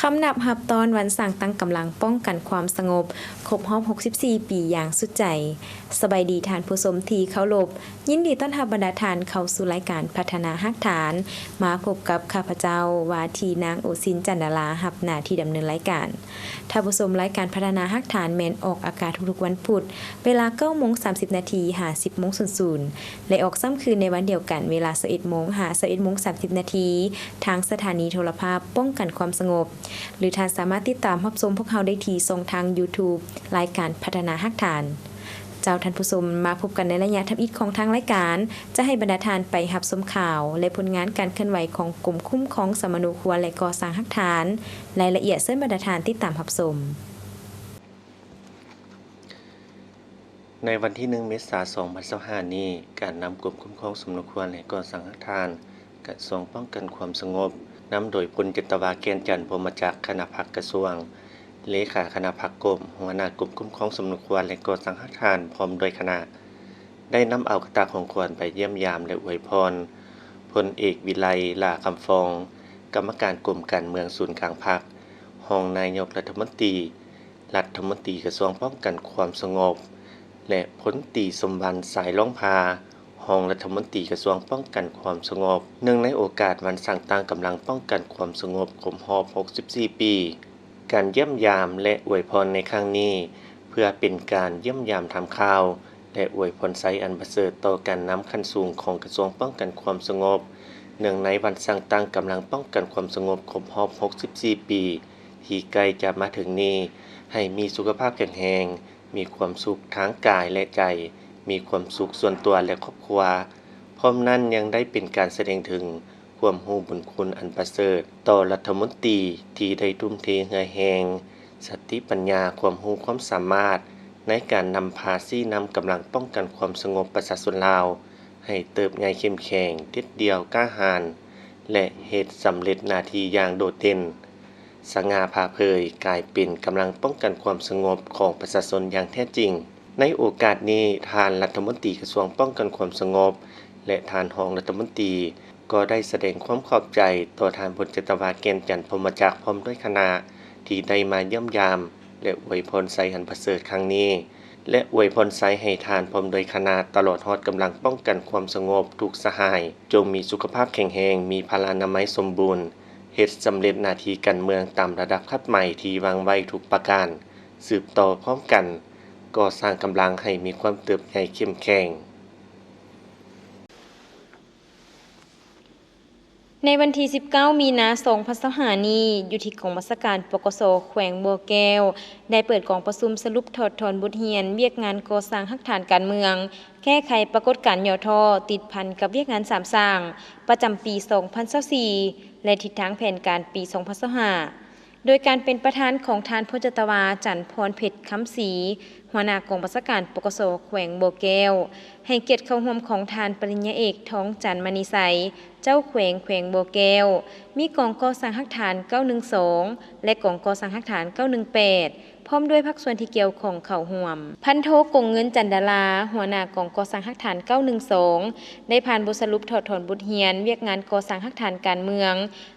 ຕ້ອນຮັບຮັບຕ້ອນວັນສ້າງຕັ້ງກຳລັງປ້ອງກັນຄວາມສະຫງົບ ຄົບຮອບຫົກສິບສີ່ປີຢ່າງສຸດໃຈ. ສະບາຍດີທ່ານຜູ້ຊົມທີ່ເຄົາລົບ, ຍິນດີຕ້ອນຮັບບັນດາທ່ານເຂົ້າສູ່ລາຍການພັດທະນາຮາກຖານ. ມາພົບກັບຂ້າພະເຈົ້າ ວ່າທີ່ນາງ ໂອຊິນ ຈັນດາລາ ຮັບໜ້າທີ່ດຳເນີນລາຍການ. ທ່ານຜູ້ຊົມ, ລາຍການພັດທະນາຮາກຖານແມ່ນອອກອາກາດທຸກໆວັນພຸດ ເວລາເກົ້າໂມງສາມສິບນາທີ ຫາ ສິບໂມງສູນສູນ ແລະ ອອກຊ້ຳຄືນໃນວັນດຽວກັນ ເວລາຊາວເອັດໂມງ ຫາ ຊາວເອັດໂມງສາມສິບນາທີ ທາງສະຖານີໂທລະພາບປ້ອງກັນຄວາມສະຫງົບ ຫຼື ທ່ານສາມາດຕິດຕາມຮັບຊົມພວກເຮົາໄດ້ທີ່ຊ່ອງທາງ YouTube ລາຍການພັດທະນາຮາກຖານ. ເຈົ້າທ່ານຜູ້ຊົມ, ມາພົບກັນໃນໄລຍະທຳອິດຂອງທາງລາຍການ ຈະໃຫ້ບັນດາທ່ານໄປຮັບຊົມຂ່າວ ແລະ ຜົນງານການເຄື່ອນໄຫວຂອງກົມຄຸ້ມຄອງສຳມະໂນຄົວ ແລະ ກໍ່ສ້າງຮາກຖານ. ລາຍລະອຽດເຊີນບັນດາທ່ານຕິດຕາມຮັບຊົມ. ໃນວັນທີໜຶ່ງ ເມສາ ສອງພັນຊາວຫ້ານີ້, ການນຳກົມຄຸ້ມຄອງສຳມະໂນຄົວ ແລະ ກໍ່ສ້າງຮາກຖານ ກະຊວງປ້ອງກັນຄວາມສະຫງົບ ນຳໂດຍ ພົນຈັດຕະວາ ແກ່ນຈັນ ພົມມະຈັກ ຄະນະພັກກະຊວງ, ເລຂາຄະນະພັກກົມ, ຫົວໜ້າກົມຄຸ້ມຄອງສຳມະໂນຄົວ ແລະ ກໍ່ສ້າງຮາກຖານ ພ້ອມດ້ວຍຄະນະ ໄດ້ນຳເອົາກະຕ່າຂອງຂວັນໄປຢ້ຽມຢາມ ແລະ ອວຍພອນ ພົນເອກ ວິໄລ ຫຼ້າຄຳຟອງ ກຳມະການກົມການເມືອງສູນກາງພັກ, ຮອງນາຍົກລັດຖະມົນຕີ, ລັດຖະມົນຕີກະຊວງປ້ອງກັນຄວາມສະຫງົບ ແລະ ພົນຕີ ສົມວັນ ສາຍລ້ອງພາ ຮອງລັດຖະມົນຕີກະຊວງປ້ອງກັນຄວາມສະຫງົບ. ເນື່ອງໃນໂອກາດວັນສ້າງຕັ້ງກຳລັງປ້ອງກັນຄວາມສະຫງົບຄົບຮອບຫົກສິບສີ່ປີ, ການຢ້ຽມຢາມ ແລະ ອວຍພອນໃນຄັ້ງນີ້ ເພື່ອເປັນການຢ້ຽມຢາມຖາມຂ່າວ ແລະ ອວຍພອນໄຊອັນປະເສີດຕໍ່ການນຳຂັ້ນສູງຂອງກະຊວງປ້ອງກັນຄວາມສະຫງົບ ເນື່ອງໃນວັນສ້າງຕັ້ງກຳລັງປ້ອງກັນຄວາມສະຫງົບຄົບຮອບຫົກສິບສີ່ປີ ທີ່ໃກ້ຈະມາເຖິງນີ້ ໃຫ້ມີສຸຂະພາບແຂງແຮງ, ມີຄວາມສຸກທາງກາຍ ແລະ ໃຈ, ມີຄວາມສຸກສ່ວນຕົວ ແລະ ຄອບຄົວ. ພ້ອມນັ້ນຍັງໄດ້ເປັນການສະແດງເຖິງຄວາມຮູ້ບຸນຄຸນອັນປະເສີດຕໍ່ລັດຖະມົນຕີທີ່ໄດ້ທຸ່ມເທເຫື່ອແຮງ, ສະຕິປັນຍາ, ຄວາມຮູ້ຄວາມສາມາດໃນການນຳພາຊີ້ນຳກຳລັງປ້ອງກັນຄວາມສະຫງົບປະຊາຊົນລາວ ໃຫ້ເຕີບໃຫຍ່ເຂັ້ມແຂງ, ເດັດດ່ຽວ, ກ້າຫານ ແລະ ເຮັດສຳເລັດໜ້າທີ່ຢ່າງໂດດເດັ່ນ, ສະຫງ່າຜ່າເຜີຍ, ກາຍເປັນກຳລັງປ້ອງກັນຄວາມສະຫງົບຂອງປະຊາຊົນຢ່າງແທ້ຈິງ. ໃນໂອກາດນີ້, ທ່ານລັດຖະມົນຕີກະຊວງປ້ອງກັນຄວາມສະຫງົບ ແລະ ທ່ານຮອງລັດຖະມົນຕີ ກໍໄດ້ສະແດງຄວາມຂອບໃຈຕໍ່ທ່ານ ພົນຈັດຕະວາ ແກ່ນຈັນ ພົມມະຈັກ ພ້ອມດ້ວຍຄະນະ ທີ່ໄດ້ມາຢ້ຽມຢາມ ແລະ ອວຍພອນໄຊອັນປະເສີດຄັ້ງນີ້ ແລະ ອວຍພອນໄຊໃຫ້ທ່ານພ້ອມດ້ວຍຄະນະ ຕະຫຼອດຮອດກຳລັງປ້ອງກັນຄວາມສະຫງົບທຸກສະຫາຍ ຈົ່ງມີສຸຂະພາບແຂງແຮງ, ມີພະລານາໄມສົມບູນ, ເຮັດສຳເລັດໜ້າທີ່ການເມືອງຕາມລະດັບຄາດໝາຍທີ່ວາງໄວ້ທຸກປະການ, ສືບຕໍ່ພ້ອມກັນກໍ່ສ້າງກຳລັງໃຫ້ມີຄວາມເຕີບໃຫຍ່ເຂັ້ມແຂງ. ໃນວັນທີສິບເກົ້າ ມີນາ ສອງພັນຊາວຫ້ານີ້, ຢູ່ທີ່ກອງບັນຊາການ ປກສ ແຂວງບໍ່ແກ້ວ ໄດ້ເປີດກອງປະຊຸມສະຫຼຸບຖອດຖອນບົດຮຽນວຽກງານກໍ່ສ້າງຮາກຖານການເມືອງ, ແກ້ໄຂປາກົດການຫຍໍ້ທໍ້ ຕິດພັນກັບວຽກງານສາມສ້າງ ປະຈຳປີສອງພັນຊາວສີ່ ແລະ ທິດທາງແຜນການປີສອງພັນຊາວຫ້າ ໂດຍການເປັນປະທານຂອງທ່ານ ພົນຈັດຕະວາ ຈັນພອນເພັດຄຳສີ ຫົວໜ້າກອງບັນຊາການ ປກສ ແຂວງບໍ່ແກ້ວ, ໃຫ້ກຽດເຂົ້າຮ່ວມຂອງທ່ານ ປະລິນຍາເອກ ທອງຈັນ ມະນີໄຊ ເຈົ້າແຂວງແຂວງບໍ່ແກ້ວ, ມີກອງກໍ່ສ້າງຮາກຖານເກົ້າໜຶ່ງສອງ ແລະ ກອງກໍ່ສ້າງຮາກຖານເກົ້າໜຶ່ງແປດ ພ້ອມດ້ວຍພາກສ່ວນທີ່ກ່ຽວຂ້ອງເຂົ້າຮ່ວມ. ພັນໂທ ກົງເງິນ ຈັນດາລາ ຫົວໜ້າກອງກໍ່ສ້າງຮາກຖານເກົ້າໜຶ່ງສອງ ໄດ້ຜ່ານບົດສະຫຼຸບຖອດຖອນບົດຮຽນວຽກງານກໍ່ສ້າງຮາກຖານການເມືອງ,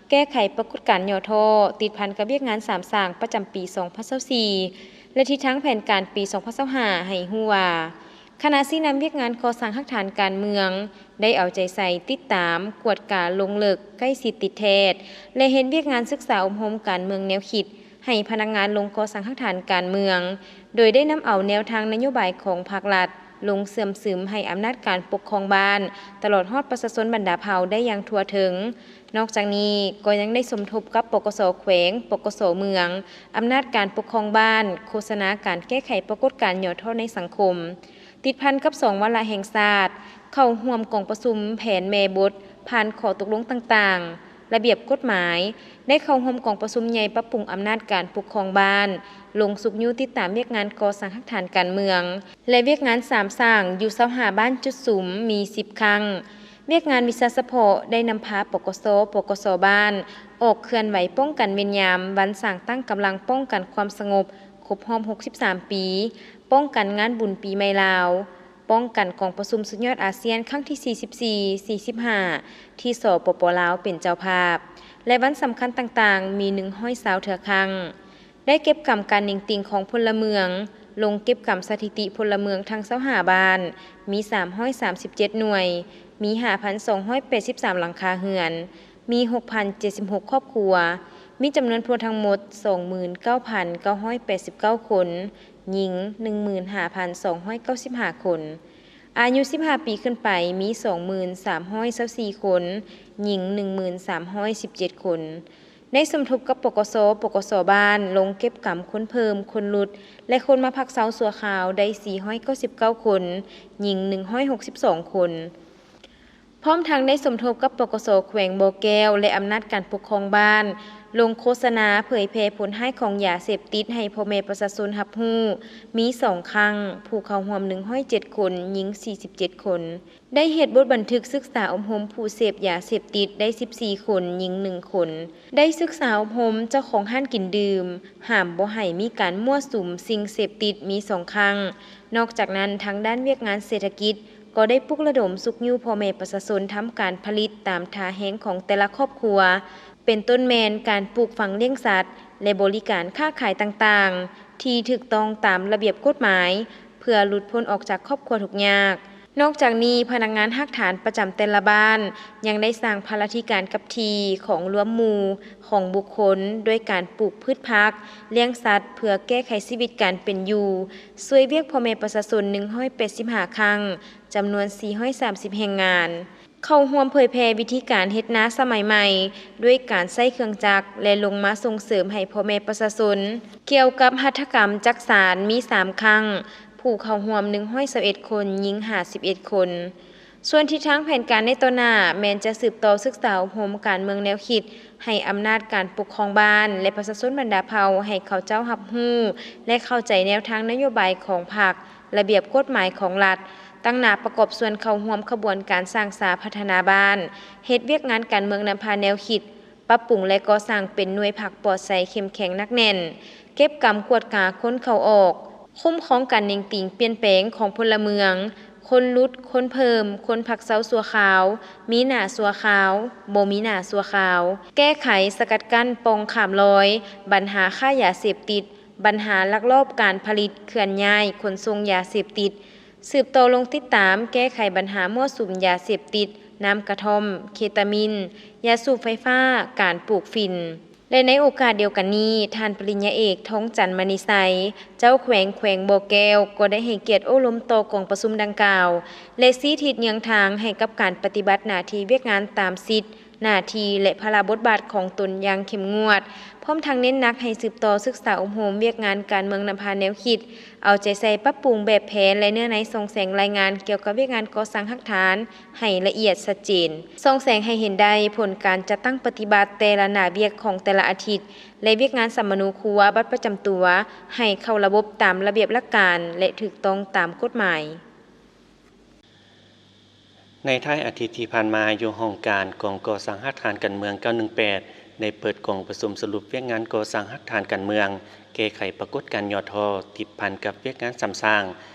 ແກ້ໄຂປາກົດການຫຍໍ້ທໍ້ ຕິດພັນກັບວຽກງານສາມສ້າງປະຈຳປີສອງພັນຊາວສີ່ ແລະ ທິດທາງແຜນການປີສອງພັນຊາວຫ້າ ໃຫ້ຮູ້ວ່າ ຄະນະຊີ້ນຳວຽກງານກໍ່ສ້າງຮາກຖານການເມືອງ ໄດ້ເອົາໃຈໃສ່ຕິດຕາມ, ກວດກາລົງເລິກ, ໃກ້ຊິດຕິດແທດ ແລະ ເຮັດວຽກງານສຶກສາອົບຮົມການເມືອງແນວຄິດ ໃຫ້ພະນັກງານລົງກໍ່ສ້າງຮາກຖານການເມືອງ, ໂດຍໄດ້ນຳເອົາແນວທາງນະໂຍບາຍຂອງພາກລັດ ລົງເຊື່ອມຊຶມໃຫ້ອຳນາດການປົກຄອງບ້ານ ຕະຫຼອດຮອດປະຊາຊົນບັນດາເຜົ່າໄດ້ຢ່າງທົ່ວເຖິງ. ນອກຈາກນີ້ ກໍຍັງໄດ້ສົມທົບກັບ ປກສ ແຂວງ, ປກສ ເມືອງ, ອຳນາດການປົກຄອງບ້ານ, ໂຄສະນາການແກ້ໄຂປາກົດການຫຍໍ້ທໍ້ໃນສັງຄົມ, ຕິດພັນກັບສອງວາລະແຫ່ງຊາດ, ເຂົ້າຮ່ວມກອງປະຊຸມແຜນແມ່ບົດ ຜ່ານຂໍ້ຕົກລົງຕ່າງໆ, ລະບຽບກົດໝາຍ, ໄດ້ເຂົ້າຮ່ວມກອງປະຊຸມໃຫຍ່ປັບປຸງອຳນາດການປົກຄອງບ້ານ, ລົງຊຸກຍູ້ຕິດຕາມວຽກງານກໍ່ສ້າງຮາກຖານການເມືອງ ແລະ ວຽກງານສາມສ້າງ ຢູ່ຊາວຫ້າບ້ານຈຸດສຸມ ມີສິບຄັ້ງ. ວຽກງານວິຊາສະເພາະ ໄດ້ນຳພາ ປກສ, ປກສ ບ້ານ ອອກເຄື່ອນໄຫວປ້ອງກັນເວນຍາມວັນສ້າງຕັ້ງກຳລັງປ້ອງກັນຄວາມສະຫງົບຄົບຮອບຫົກສິບສາມປີ, ປ້ອງກັນງານບຸນປີໃໝ່ລາວ, ປ້ອງກັນກອງປະຊຸມສຸດຍອດອາຊຽນຄັ້ງທີສີ່ສິບສີ່ ສີ່ສິບຫ້າ ທີ່ ສປປ ລາວ ເປັນເຈົ້າພາບ. ແລະ ວັນສຳຄັນຕ່າງໆ ມີໜຶ່ງຮ້ອຍຊາວເທື່ອຄັ້ງ. ໄດ້ເກັບກຳການເໜັງຕີງຂອງພົນລະເມືອງ, ລົງເກັບກຳສະຖິຕິພົນລະເມືອງທັງຊາວຫ້າບ້ານ, ມີສາມຮ້ອຍສາມສິບເຈັດໜ່ວຍ, ມີຫ້າພັນສອງຮ້ອຍແປດສິບສາມຫຼັງຄາເຮືອນ, ມີຫົກພັນເຈັດສິບຫົກຄອບຄົວ, ມີຈຳນວນຜູ້ທັງໝົດສອງໝື່ນເກົ້າພັນເກົ້າຮ້ອຍແປດສິບເກົ້າຄົນ, ຍິງໜຶ່ງໝື່ນຫ້າພັນສອງຮ້ອຍເກົ້າສິບຫ້າຄົນ, ອາຍຸສິບຫ້າປີຂຶ້ນໄປມີສອງໝື່ນສາມຮ້ອຍຊາວສີ່ຄົນ, ຍິງໜຶ່ງໝື່ນສາມຮ້ອຍສິບເຈັດຄົນ. ໄດ້ສົມທົບກັບ ປກສ, ປກສ ບ້ານ ລົງເກັບກຳຄົນເພີ່ມ, ຄົນຫຼຸດ ແລະ ຄົນມາພັກເຊົາຊົ່ວຄາວໄດ້ສີ່ຮ້ອຍເກົ້າສິບເກົ້າຄົນ, ຍິງໜຶ່ງຮ້ອຍຫົກສິບສອງຄົນ. ພ້ອມທັງໄດ້ສົມທົບກັບ ປກສ ແຂວງບໍ່ແກ້ວ ແລະ ອຳນາດການປົກຄອງບ້ານ ລົງໂຄສະນາເຜີຍແຜ່ຜົນຮ້າຍຂອງຢາເສບຕິດໃຫ້ພໍ່ແມ່ປະຊາຊົນຮັບຮູ້ ມີສອງຄັ້ງ, ຜູ້ເຂົ້າຮ່ວມໜຶ່ງຮ້ອຍເຈັດຄົນ, ຍິງສີ່ສິບເຈັດຄົນ. ໄດ້ເຮັດບົດບັນທຶກສຶກສາອົບຮົມຜູ້ເສບຢາເສບຕິດໄດ້ສິບສີ່ຄົນ, ຍິງໜຶ່ງຄົນ. ໄດ້ສຶກສາອົບຮົມເຈົ້າຂອງຮ້ານກິນດື່ມ, ຫ້າມບໍ່ໃຫ້ມີການມົ້ວສຸມສິ່ງເສບຕິດມີສອງຄັ້ງ. ນອກຈາກນັ້ນ, ທາງດ້ານວຽກງານເສດຖະກິດ ກໍໄດ້ປຸກລະດົມຊຸກຍູ້ພໍ່ແມ່ປະຊາຊົນທຳການຜະລິດຕາມທ່າແຮງຂອງແຕ່ລະຄອບຄົວ, ເປັນຕົ້ນແມ່ນການປູກຝັງລ້ຽງສັດ ແລະ ບໍລິການຄ້າຂາຍຕ່າງໆ ທີ່ຖືກຕ້ອງຕາມລະບຽບກົດໝາຍ ເພື່ອຫຼຸດພົ້ນອອກຈາກຄອບຄົວທຸກຍາກ. ນອກຈາກນີ້, ພະນັກງານຮາກຖານປະຈຳແຕ່ລະບ້ານ ຍັງໄດ້ສ້າງພາລາທິການກັບທີ່ຂອງລວມໝູ່ຂອງບຸກຄົນ ດ້ວຍການປູກພືດຜັກ, ລ້ຽງສັດ ເພື່ອແກ້ໄຂຊີວິດການເປັນຢູ່, ຊ່ວຍວຽກພໍ່ແມ່ປະຊາຊົນໜຶ່ງຮ້ອຍແປດສິບຫ້າຄັ້ງ, ຈຳນວນສີ່ຮ້ອຍສາມສິບແຮງງານ. ເຂົ້າຮ່ວມເຜີຍແຜ່ວິທີການເຮັດນາສະໄໝໃໝ່ ດ້ວຍການໃຊ້ເຄື່ອງຈັກ ແລະ ລົງມາສົ່ງເສີມໃຫ້ພໍ່ແມ່ປະຊາຊົນ ກ່ຽວກັບຫັດຖະກຳຈັກສານມີສາມຄັ້ງ, ຜູ້ເຂົ້າຮ່ວມໜຶ່ງຮ້ອຍຊາວເອັດຄົນ, ຍິງຫ້າສິບເອັດຄົນ. ສ່ວນທິດທາງແຜນການໃນຕໍ່ໜ້າ ແມ່ນຈະສືບຕໍ່ສຶກສາອົບຮົມການເມືອງແນວຄິດ ໃຫ້ອຳນາດການປົກຄອງບ້ານ ແລະ ປະຊາຊົນບັນດາເຜົ່າ ໃຫ້ເຂົາເຈົ້າຮັບຮູ້ ແລະ ເຂົ້າໃຈແນວທາງນະໂຍບາຍຂອງພັກ, ລະບຽບກົດໝາຍຂອງລັດ, ຕັ້ງໜ້າປະກອບສ່ວນເຂົ້າຮ່ວມຂະບວນການສ້າງສາພັດທະນາບ້ານ, ເຮັດວຽກງານການເມືອງນຳພາແນວຄິດ, ປັບປຸງ ແລະ ກໍ່ສ້າງເປັນໜ່ວຍພັກປອດໃສເຂັ້ມແຂງໜັກແໜ້ນ, ເກັບກຳກວດກາຄົນເຂົ້າອອກ, ຄຸ້ມຄອງການເໜັງຕີງປ່ຽນແປງຂອງພົນລະເມືອງ, ຄົນຫຼຸດ, ຄົນເພີ່ມ, ຄົນພັກເຊົາຊົ່ວຄາວ, ມີໜ້າຊົ່ວຄາວ, ບໍ່ມີໜ້າຊົ່ວຄາວ, ແກ້ໄຂສະກັດກັ້ນປ່ອງຂ້າມລອຍ, ບັນຫາຄ້າຢາເສບຕິດ, ບັນຫາລັກລອບການຜະລິດ, ເຄື່ອນຍ້າຍ, ຂົນສົ່ງຢາເສບຕິດ, ສືບຕໍ່ລົງຕິດຕາມແກ້ໄຂບັນຫາມົ້ວສຸມຢາເສບຕິດ, ນ້ຳກະທ່ອມ, ເຄຕາມິນ, ຢາສູບໄຟຟ້າ, ການປູກຝິ່ນ. ແລະ ໃນໂອກາດດຽວກັນນີ້, ທ່ານປະລິນຍາເອກ ທອງຈັນ ມະນີໄຊ, ເຈົ້າແຂວງແຂວງບໍ່ແກ້ວ ກໍໄດ້ໃຫ້ກຽດໂອ້ລົມຕໍ່ກອງປະຊຸມດັ່ງກ່າວ ແລະ ຊີ້ທິດເຍືອງທາງໃຫ້ກັບການປະຕິບັດໜ້າທີ່ວຽກງານຕາມສິດ, ໜ້າທີ່ ແລະ ພາລະບົດບາດຂອງຕົນຢ່າງເຂັ້ມງວດ, ພ້ອມທັງເນັ້ນໜັກໃຫ້ສືບຕໍ່ສຶກສາອົບຮົມວຽກງານການເມືອງນຳພາແນວຄິດ, ເອົາໃຈໃສ່ປັບປຸງແບບແຜນ ແລະ ເນື້ອໃນສ່ອງແສງລາຍງານກ່ຽວກັບວຽກງານກໍ່ສ້າງຮາກຖານໃຫ້ລະອຽດຊັດເຈນ, ສ່ອງແສງໃຫ້ເຫັນໄດ້ຜົນການຈັດຕັ້ງປະຕິບັດແຕ່ລະໜ້າວຽກຂອງແຕ່ລະອາທິດ ແລະ ວຽກງານສຳມະໂນຄົວ, ບັດປະຈຳຕົວ ໃຫ້ເຂົ້າລະບົບຕາມລະບຽບຫຼັກການ ແລະ ຖືກຕ້ອງຕາມກົດໝາຍ. ໃນທ້າຍອາທິດທີ່ຜ່ານມາ, ຢູ່ຫ້ອງການກອງກໍ່ສ້າງຮາກຖານການເມືອງເກົ້າໜຶ່ງແປດ ໄດ້ເປີດກອງປະຊຸມສະຫຼຸບວຽກງານກໍ່ສ້າງຮາກຖານການເມືອງ, ແກ້ໄຂປາກົດການຫຍໍ້ທໍ້ ຕິດພັນກັບວຽກງານຊຳສ້າງ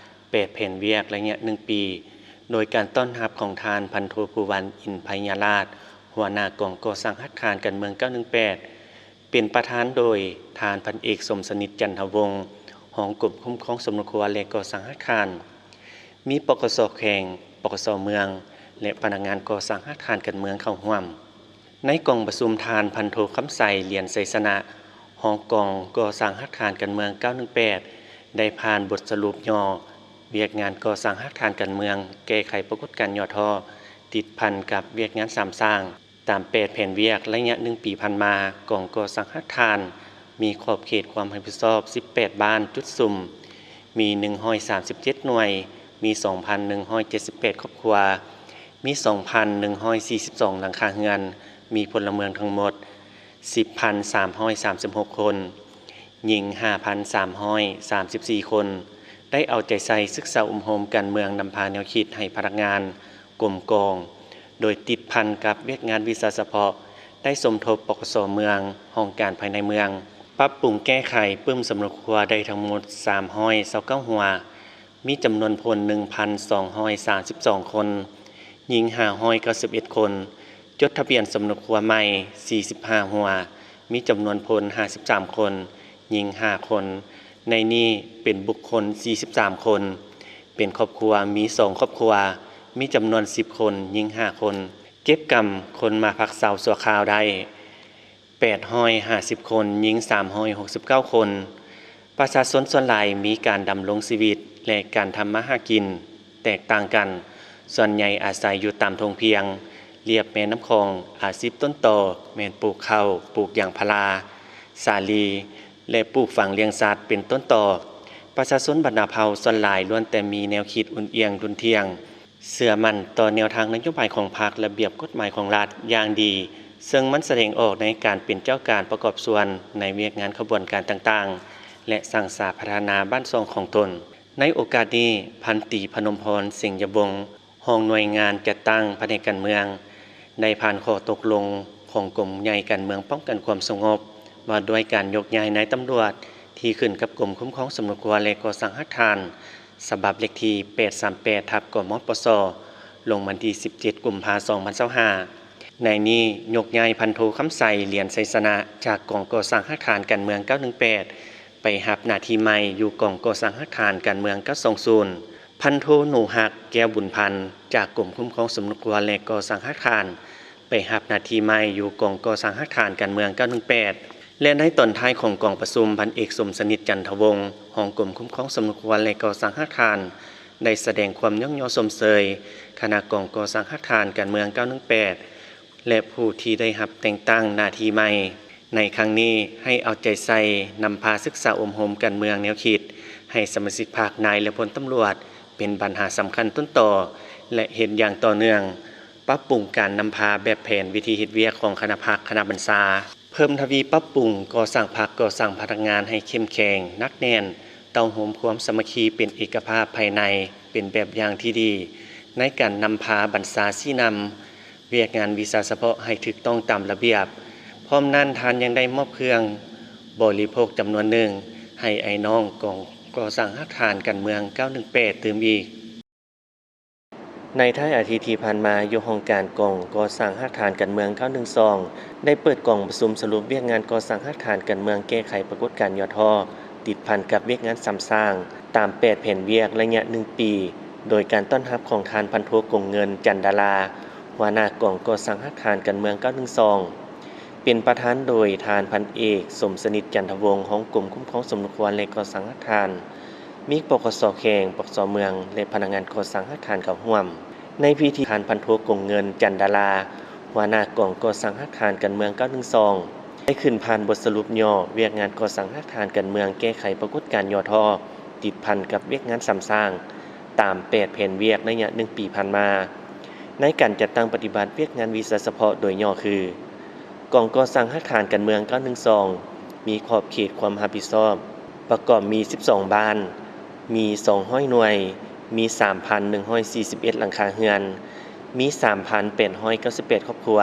ແປດແຜນວຽກໄລຍະໜຶ່ງປີ, ໂດຍການຕ້ອນຮັບຂອງທ່ານ ພັນໂທ ພູວັນ ອິນໄພຍາລາດ, ຫົວໜ້າກອງກໍ່ສ້າງຮາກຖານການເມືອງເກົ້າໜຶ່ງແປດ, ເປັນປະທານໂດຍທ່ານ ພັນເອກ ສົມສະໜິດ ຈັນທະວົງ, ຮອງກົມຄຸ້ມຄອງສຳມະໂນຄົວ ແລະ ກໍ່ສ້າງຮາກຖານ, ມີ ປກສ ແຂວງ, ປກສ ເມືອງ ແລະ ພະນັກງານກໍ່ສ້າງຮາກຖານການເມືອງເຂົ້າຮ່ວມ. ໃນກອງປະຊຸມ, ທ່ານ ພັນໂທ ຄຳໄຊ ຫຼຽນໄຊຊະນະ, ຮອງກອງກໍ່ສ້າງຮາກຖານການເມືອງເກົ້າໜຶ່ງແປດ ໄດ້ຜ່ານບົດສະຫຼຸບຫຍໍ້ວຽກງານກໍ່ສ້າງຮາກຖານການເມືອງ, ແກ້ໄຂປາກົດການຫຍໍ້ທໍ້ ຕິດພັນກັບວຽກງານຊຳສ້າງ ຕາມແປດແຜນວຽກໄລຍະໜຶ່ງປີຜ່ານມາ, ກອງກໍ່ສ້າງຮາກຖານມີຂອບເຂດຄວາມຮັບຜິດຊອບສິບແປດບ້ານຈຸດສຸມ, ມີໜຶ່ງຮ້ອຍສາມສິບເຈັດໜ່ວຍ, ມີສອງພັນໜຶ່ງຮ້ອຍເຈັດສິບແປດຄອບຄົວ, ມີສອງພັນໜຶ່ງຮ້ອຍສີ່ສິບສອງຫຼັງຄາເຮືອນ, ມີພົນລະເມືອງທັງໝົດສິບພັນສາມຮ້ອຍສາມສິບຫົກຄົນ, ຍິງຫ້າພັນສາມຮ້ອຍສາມສິບສີ່ຄົນ, ໄດ້ເອົາໃຈໃສ່ສຶກສາອົບຮົມການເມືອງນຳພາແນວຄິດໃຫ້ພະນັກງານ ກົມກອງ, ໂດຍຕິດພັນກັບວຽກງານວິຊາສະເພາະ, ໄດ້ສົມທົບ ປກສ ເມືອງ, ຫ້ອງການພາຍໃນເມືອງ, ປັບປຸງແກ້ໄຂປຶ້ມສຳມະໂນຄົວໄດ້ທັງໝົດສາມຮ້ອຍຊາວເກົ້າຫົວ, ມີຈຳນວນພົນໜຶ່ງພັນສອງຮ້ອຍສາມສິບສອງຄົນ, ຍິງຫ້າຮ້ອຍເກົ້າສິບເອັດຄົນ, ຈົດທະບຽນສົມນົບຄົວໃໝ່ ສີ່ສິບຫ້າຫົວ, ມີຈຳນວນພົນ ຫ້າສິບສາມຄົນ, ຍິງ ຫ້າຄົນ, ໃນນີ້ເປັນບຸກຄົນ ສີ່ສິບສາມຄົນ, ເປັນຄອບຄົວ ມີສອງຄອບຄົວ, ມີຈຳນວນ ສິບຄົນ, ຍິງ ຫ້າຄົນ. ເກັບກຳຄົນມາພັກເຊົາຊົ່ວຄາວໄດ້ ແປດຮ້ອຍຫ້າສິບຄົນ, ຍິງ ສາມຮ້ອຍຫົກສິບເກົ້າຄົນ. ປະຊາຊົນສ່ວນຫຼາຍມີການດຳລົງຊີວິດ ແລະ ການທຳມາຫາກິນແຕກຕ່າງກັນ, ສ່ວນໃຫຍ່ອາໄສຢູ່ຕາມທົ່ງພຽງ ລຽບແມ່ນ້ຳຂອງ, ອາຊີບຕົ້ນຕໍແມ່ນປູກເຂົ້າ, ປູກຢາງພາລາ, ສາລີ ແລະ ປູກຝັງລ້ຽງສັດເປັນຕົ້ນຕໍ. ປະຊາຊົນບັນດາເຜົ່າສ່ວນຫຼາຍລ້ວນແຕ່ມີແນວຄິດອຸ່ນອຽງທຸ່ນທ່ຽງ, ເຊື່ອໝັ້ນຕໍ່ແນວທາງນະໂຍບາຍຂອງພັກ, ລະບຽບກົດໝາຍຂອງລັດຢ່າງດີ, ເຊິ່ງມັນສະແດງອອກໃນການເປັນເຈົ້າການປະກອບສ່ວນໃນວຽກງານຂະບວນການຕ່າງໆ ແລະ ສ້າງສາພັດທະນາບ້ານຊ່ອງຂອງຕົນ. ໃນໂອກາດນີ້, ພັນຕີ ພະນົມພອນ ເສັງຍະວົງ ຮອງໜ່ວຍງານຈັດຕັ້ງພະແນກການເມືອງ ໄດ້ຜ່ານຂໍ້ຕົກລົງຂອງກົມໃຫຍ່ການເມືອງປ້ອງກັນຄວາມສະຫງົບ ວ່າດ້ວຍການຍົກຍ້າຍນາຍຕຳຫຼວດທີ່ຂຶ້ນກັບກົມຄຸ້ມຄອງສົມນົບຄົວ ແລະ ກໍ່ສ້າງຮາກຖານ ສະບັບເລກທີ ແປດສາມແປດ ທັບ ກມປສ ລົງວັນທີ ສິບເຈັດ ກຸມພາ ສອງພັນຊາວຫ້າ. ໃນນີ້ຍົກຍ້າຍພັນໂທ ຄຳໄຊ ຫຼຽນໄຊຊະນະ ຈາກກອງກໍ່ສ້າງຮາກຖານການເມືອງ ເກົ້າໜຶ່ງແປດ ໄປຮັບໜ້າທີ່ໃໝ່ຢູ່ກອງກໍ່ສ້າງຮາກຖານການເມືອງ ເກົ້າສອງສູນ, ພັນໂທ ໜູຮັກ ແກ້ວບຸນພັນ ຈາກກົມຄຸ້ມຄອງສົມນົບຄົວ ແລະ ກໍ່ສ້າງຮາກຖານ ໄປຮັບໜ້າທີ່ໃໝ່ຢູ່ກອງກໍ່ສ້າງຮາກຖານການເມືອງ ເກົ້າໜຶ່ງແປດ ແລະ ໃນຕອນທ້າຍຂອງກອງປະຊຸມ, ພັນເອກ ສົມສະໜິດ ຈັນທະວົງ ຮອງກົມຄຸ້ມຄອງສົມນົບຄົວ ແລະ ກໍ່ສ້າງຮາກຖານ ໄດ້ສະແດງຄວາມຍ້ອງຍໍຊົມເຊີຍຄະນະກອງກໍ່ສ້າງຮາກຖານການເມືອງ ເກົ້າໜຶ່ງແປດ ແລະ ຜູ້ທີ່ໄດ້ຮັບແຕ່ງຕັ້ງໜ້າທີ່ໃໝ່ໃນຄັ້ງນີ້ ໃຫ້ເອົາໃຈໃສ່ນຳພາສຶກສາອົບຮົມການເມືອງແນວຄິດໃຫ້ສະມາຊິກພັກ, ນາຍ ແລະ ພົນຕຳຫຼວດ ເປັນບັນຫາສຳຄັນຕົ້ນຕໍ ແລະ ເຮັດຢ່າງຕໍ່ເນື່ອງ, ປັບປຸງການນຳພາແບບແຜນວິທີເຮັດວຽກຂອງຄະນະພັກ, ຄະນະບັນຊາ, ເພີ່ມທະວີປັບປຸງກໍ່ສ້າງພັກ, ກໍ່ສ້າງພະນັກງານໃຫ້ເຂັ້ມແຂງ, ໜັກແໜ້ນ, ເຕົ້າໂຮມຄວາມສາມັກຄີເປັນເອກະພາບພາຍໃນ, ເປັນແບບຢ່າງທີ່ດີໃນການນຳພາບັນຊາຊີ້ນຳວຽກງານວິຊາສະເພາະໃຫ້ຖືກຕ້ອງຕາມລະບຽບ. ພ້ອມນັ້ນ, ທ່ານຍັງໄດ້ມອບເຄື່ອງບໍລິໂພກຈຳນວນໜຶ່ງໃຫ້ອ້າຍນ້ອງກອງກໍ່ສ້າງຮາກຖານການເມືອງ ເກົ້າໜຶ່ງແປດ ຕື່ມອີກ. ໃນທ້າຍອາທິດທີ່ຜ່ານມາ, ຢູ່ຫ້ອງການກອງກໍ່ສ້າງຮາກຖານການເມືອງ ເກົ້າໜຶ່ງສອງ ໄດ້ເປີດກອງປະຊຸມສະຫຼຸບວຽກງານກໍ່ສ້າງຮາກຖານການເມືອງ ແກ້ໄຂປາກົດການຫຍໍ້ທໍ້ ຕິດພັນກັບວຽກງານສຳສ້າງ ຕາມແຜນວຽກໄລຍະໜຶ່ງປີ ໂດຍການຕ້ອນຮັບຂອງທ່ານ ພັນໂທ ກົງເງິນ ຈັນດາລາ ຫົວໜ້າກອງກໍ່ສ້າງຮາກຖານການເມືອງ ເກົ້າໜຶ່ງສອງ ເປັນປະທານໂດຍທ່ານ ພັນເອກ ສົມສະໜິດ ຈັນທະວົງ ຮອງກົມຄຸ້ມຄອງສົມນຸຄວນ ແລະ ກໍ່ສ້າງຮາກຖານ, ມີ ປກສ ແຂວງ, ປກສ ເມືອງ ແລະ ພະນັກງານກໍ່ສ້າງຮາກຖານເຂົ້າຮ່ວມ. ໃນພິທີ, ທ່ານ ພັນໂທ ກົງເງິນ ຈັນດາລາ ຫົວໜ້າກອງກໍ່ສ້າງຮາກຖານການເມືອງ ເກົ້າໜຶ່ງສອງ ໄດ້ຂຶ້ນຜ່ານບົດສະຫຼຸບຫຍໍ້ວຽກງານກໍ່ສ້າງຮາກຖານການເມືອງ ແກ້ໄຂປາກົດການຫຍໍ້ທໍ້ ຕິດພັນກັບວຽກງານສຳສ້າງ ຕາມແຜນວຽກໄລຍະໜຶ່ງປີຜ່ານມາ. ໃນການຈັດຕັ້ງປະຕິບັດວຽກງານວິຊາສະເພາະໂດຍຫຍໍ້ຄື: ກອງກໍ່ສ້າງຮາກຖານການເມືອງ ເກົ້າໜຶ່ງສອງ ມີຂອບເຂດຄວາມຮັບຜິດຊອບປະກອບມີ ສິບສອງ ບ້ານ, ມີ ສອງຮ້ອຍ ໜ່ວຍ, ມີ ສາມພັນໜຶ່ງຮ້ອຍສີ່ສິບເອັດ ຫຼັງຄາເຮືອນ, ມີ ສາມພັນແປດຮ້ອຍເກົ້າສິບແປດ ຄອບຄົວ,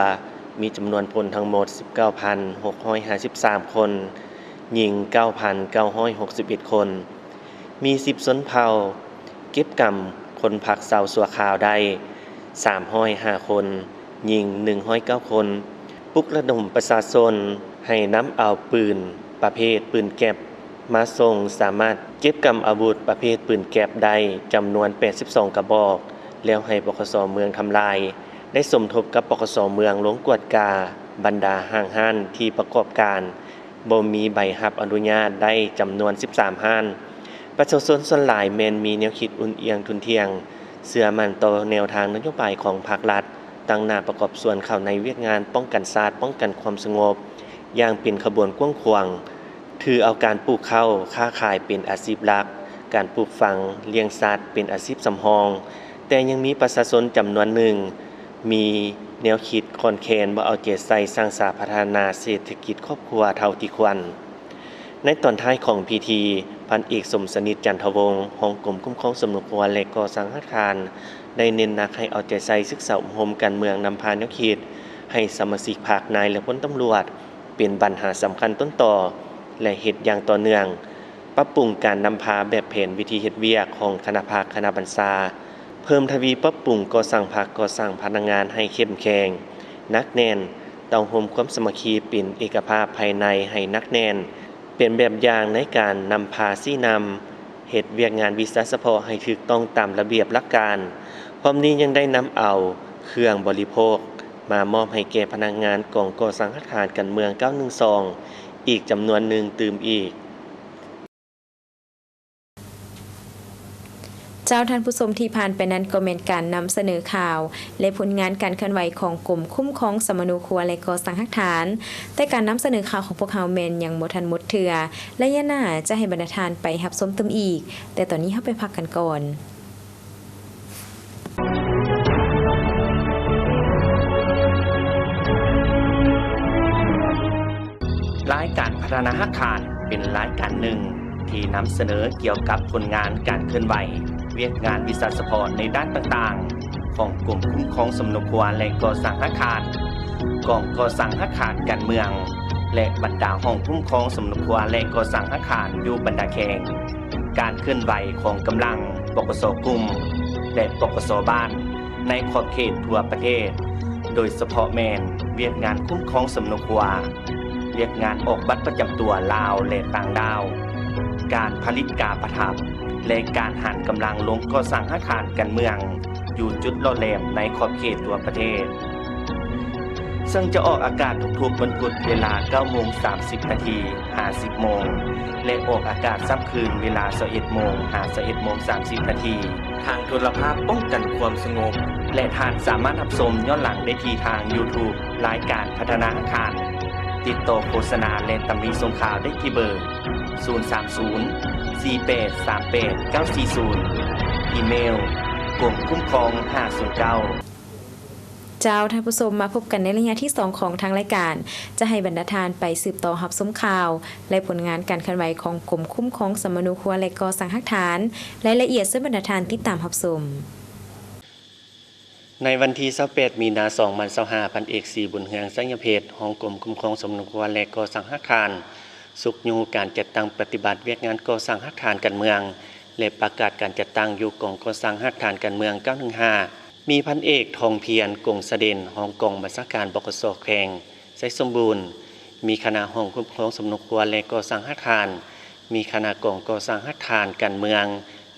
ມີຈຳນວນພົນທັງໝົດ ສິບເກົ້າພັນຫົກຮ້ອຍຫ້າສິບສາມ ຄົນ, ຍິງ ເກົ້າພັນເກົ້າຮ້ອຍຫົກສິບເອັດ ຄົນ. ມີ ສິບ ຊົນເຜົ່າ, ເກັບກຳຄົນພັກເຊົາຊົ່ວຄາວໄດ້ ສາມຮ້ອຍຫ້າ ຄົນ, ຍິງ ໜຶ່ງຮ້ອຍເກົ້າ ຄົນ, ປຸກລະດົມປະຊາຊົນໃຫ້ນຳເອົາປືນປະເພດປືນແກັບມາສົ່ງ, ສາມາດເກັບກຳອາວຸດປະເພດປືນແກັບໄດ້ຈຳນວນ ແປດສິບສອງ ກະບອກ ແລ້ວໃຫ້ ປກສ ເມືອງທຳລາຍ, ໄດ້ສົມທົບກັບ ປກສ ເມືອງລົງກວດກາບັນດາຫ້າງຮ້ານທີ່ປະກອບການ ບໍ່ມີໃບຮັບອະນຸຍາດໄດ້ຈຳນວນ ສິບສາມ ຮ້ານ. ປະຊາຊົນສ່ວນຫຼາຍແມ່ນມີແນວຄິດອຸ່ນອຽງທຸ່ນທ່ຽງ, ເຊື່ອໝັ້ນຕໍ່ແນວທາງນະໂຍບາຍຂອງພັກລັດ, ຕັ້ງໜ້າປະກອບສ່ວນເຂົ້າໃນວຽກງານປ້ອງກັນຊາດ, ປ້ອງກັນຄວາມສະຫງົບຢ່າງເປັນຂະບວນກວ້າງຂວາງ, ຖືເອົາການປູກເຂົ້າ, ຄ້າຂາຍເປັນອາຊີບຫຼັກ, ການປູກຝັງ, ລ້ຽງສັດເປັນອາຊີບສຳຮອງ, ແຕ່ຍັງມີປະຊາຊົນຈຳນວນໜຶ່ງ ມີແນວຄິດຄອນແຄນ ບໍ່ເອົາໃຈໃສ່ສ້າງສາພັດທະນາເສດຖະກິດຄອບຄົວເທົ່າທີ່ຄວນ. ໃນຕອນທ້າຍຂອງພິທີ, ພັນເອກ ສົມສະໜິດ ຈັນທະວົງ ຮອງກົມຄຸ້ມຄອງສົມນຸຄວນ ແລະ ກໍ່ສ້າງຮາກຖານ ໄດ້ເນັ້ນໜັກໃຫ້ເອົາໃຈໃສ່ສຶກສາອົບຮົມການເມືອງນຳພາແນວຄິດໃຫ້ສະມາຊິກພັກ, ນາຍ ແລະ ພົນຕຳຫຼວດ ເປັນບັນຫາສຳຄັນຕົ້ນຕໍ ແລະ ເຮັດຢ່າງຕໍ່ເນື່ອງ, ປັບປຸງການນຳພາແບບແຜນວິທີເຮັດວຽກຂອງຄະນະພັກ, ຄະນະບັນຊາ, ເພີ່ມທະວີປັບປຸງກໍ່ສ້າງພັກ, ກໍ່ສ້າງພະນັກງານໃຫ້ເຂັ້ມແຂງ, ໜັກແໜ້ນ, ຕ້ອງໂຮມຄວາມສາມັກຄີເປັນເອກະພາບພາຍໃນໃຫ້ໜັກແໜ້ນ, ເປັນແບບຢ່າງໃນການນຳພາຊີ້ນຳ, ເຮັດວຽກງານວິຊາສະເພາະໃຫ້ຖືກຕ້ອງຕາມລະບຽບຫຼັກການ. ພ້ອມນີ້ຍັງໄດ້ນຳເອົາເຄື່ອງບໍລິໂພກມາມອບໃຫ້ແກ່ພະນັກງານກອງກໍ່ສ້າງຮາກຖານການເມືອງເກົ້າໜຶ່ງສອງ ອີກຈຳນວນໜຶ່ງຕື່ມອີກ. ເຈົ້າທ່ານຜູ້ຊົມ ທີ່ຜ່ານໄປນັ້ນກໍແມ່ນການນຳສະເໜີຂ່າວ ແລະ ຜົນງານການເຄື່ອນໄຫວຂອງກົມຄຸ້ມຄອງສຳມະໂນຄົວ ແລະ ກໍ່ສ້າງຮາກຖານ. ແຕ່ການນຳສະເໜີຂ່າວຂອງພວກເຮົາແມ່ນຍັງບໍ່ທັນໝົດເທື່ອ, ໄລຍະໜ້າຈະໃຫ້ບັນດາທ່ານໄປຮັບຊົມຕື່ມອີກ, ແຕ່ຕອນນີ້ເຮົາໄປພັກກັນກ່ອນ. ລາຍການພັດທະນາຮາກຖານເປັນລາຍການໜຶ່ງທີ່ນຳສະເໜີກ່ຽວກັບຜົນງານການເຄື່ອນໄຫວ, ວຽກງານວິຊາສະເພາະໃນດ້ານຕ່າງໆ ຂອງກົມຄຸ້ມຄອງສຳມະໂນຄົວ ແລະ ກໍ່ສ້າງຮາກຖານ, ກອງກໍ່ສ້າງຮາກຖານການເມືອງ ແລະ ບັນດາຫ້ອງຄຸ້ມຄອງສຳມະໂນຄົວ ແລະ ກໍ່ສ້າງຮາກຖານຢູ່ບັນດາແຂວງ. ການເຄື່ອນໄຫວຂອງກຳລັງ ປກສ ກຸ່ມ ແລະ ປກສ ບ້ານ ໃນຂອບເຂດທົ່ວປະເທດ, ໂດຍສະເພາະແມ່ນວຽກງານຄຸ້ມຄອງສຳມະໂນຄົວ, ວຽກງານອອກບັດປະຈຳຕົວລາວ ແລະ ຕ່າງດ້າວ, ການຜະລິດກາປະທັບ ແລະ ການຫັນກຳລັງລົງກໍ່ສ້າງຮາກຖານການເມືອງຢູ່ຈຸດຫຼໍ່ແຫຼມໃນຂອບເຂດທົ່ວປະເທດ. ເຊິ່ງຈະອອກອາກາດທຸກໆວັນພຸດເວລາເກົ້າໂມງສາມສິບນາທີຫາສິບໂມງ ແລະ ອອກອາກາດຊ້ຳຄືນເວລາຊາວເອັດໂມງຫາຊາວເອັດໂມງສາມສິບນາທີ, ທາງໂທລະພາບປ້ອງກັນຄວາມສະຫງົບ ແລະ ທ່ານສາມາດຮັບຊົມຍ້ອນຫຼັງໄດ້ທີ່ທາງ YouTube ລາຍການພັດທະນາຮາກຖານ. ຕິດຕໍ່ໂຄສະນາ ແລະ ຕຳໜິສົ່ງຂ່າວໄດ້ທີ່ເບີ ສູນສາມສູນ ສີ່ແປດສາມແປດເກົ້າສີ່ສູນ, ອີເມວ ກົມຄຸ້ມຄອງຫ້າສູນເກົ້າ. ເຈົ້າ ທ່ານຜູ້ຊົມ, ມາພົບກັນໃນໄລຍະທີສອງຂອງທາງລາຍການ, ຈະໃຫ້ບັນດາທ່ານໄປສືບຕໍ່ຮັບຊົມຂ່າວ ແລະ ຜົນງານການເຄື່ອນໄຫວຂອງກົມຄຸ້ມຄອງສຳມະໂນຄົວ ແລະ ກໍ່ສ້າງຮາກຖານ. ລາຍລະອຽດເຊີນບັນດາທ່ານຕິດຕາມຮັບຊົມ. ໃນວັນທີຊາວແປດ ມີນາ ສອງພັນຊາວຫ້າ, ພັນເອກ ສີບຸນເຮືອງ ໄຊຍະເພັດ, ຮອງກົມຄຸ້ມຄອງສຳມະໂນຄົວ ແລະ ກໍ່ສ້າງຮາກຖານ, ຊຸກຍູ້ການຈັດຕັ້ງປະຕິບັດວຽກງານກໍ່ສ້າງຮາກຖານການເມືອງ ແລະ ປະກາດການຈັດຕັ້ງຢູ່ກອງກໍ່ສ້າງຮາກຖານການເມືອງເກົ້າໜຶ່ງຫ້າ. ມີພັນເອກ ທອງພຽນ ກົງສະເດັ່ນ, ຮອງກອງບັນຊາການ ປກສ ແຂວງໄຊສົມບູນ, ມີຄະນະຫ້ອງຄຸ້ມຄອງສຳມະໂນຄົວ ແລະ ກໍ່ສ້າງຮາກຖານ, ມີຄະນະກອງກໍ່ສ້າງຮາກຖານການເມືອງ